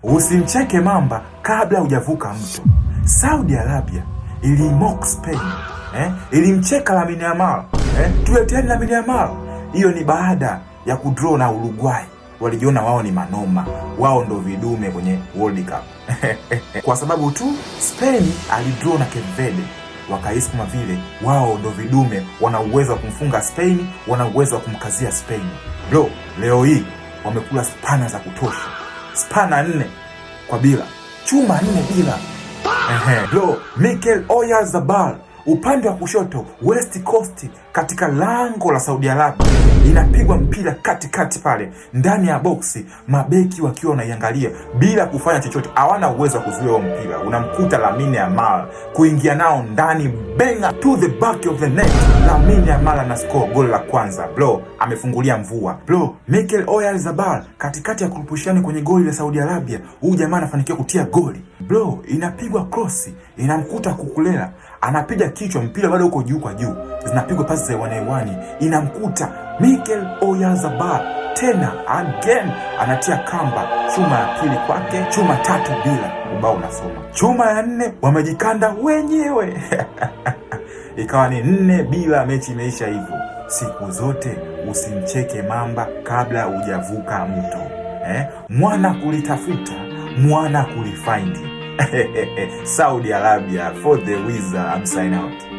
Usimcheke mamba kabla hujavuka mto. Saudi Arabia ilimock Spain, eh? Ilimcheka Lamine Yamal, eh? Tuleteni Lamine Yamal. Hiyo ni baada ya kudraw na Uruguay. Walijiona wao ni manoma, wao ndo vidume kwenye World Cup kwa sababu tu Spain alidraw na Cape Verde, wakahisi kama vile wao ndo vidume, wana uwezo wa kumfunga Spain, wana uwezo wa kumkazia Spain. Bro, leo hii wamekula spana za kutosha, spana 4-0, chuma 4-0. Ehe, bro, Mikel Oyarzabal upande wa kushoto West Coast katika lango la Saudi Arabia, inapigwa mpira katikati pale ndani ya boksi, mabeki wakiwa wanaiangalia bila kufanya chochote, hawana uwezo wa kuzuia huo mpira. Unamkuta Lamine Yamal kuingia nao ndani, benga to the back of the net. Lamine Yamal ana score goli la kwanza, bro, amefungulia mvua, bro. Mikel Oyarzabal katikati ya kurupushani kwenye goli la Saudi Arabia, huyu jamaa anafanikiwa kutia goli, bro. Inapigwa cross, inamkuta Cucurella anapiga kichwa, mpira bado uko juu kwa juu, zinapigwa pasi za hewani hewani, inamkuta Mikel Oyarzabal tena again, anatia kamba, chuma ya pili kwake, chuma 3-0, ubao unasoma. Chuma ya nne wamejikanda wenyewe ikawa ni 4-0, mechi imeisha hivyo. Siku zote usimcheke mamba kabla hujavuka mto, eh? Mwana kulitafuta mwana kulifind. Saudi Arabia for the wizard. I'm sign out.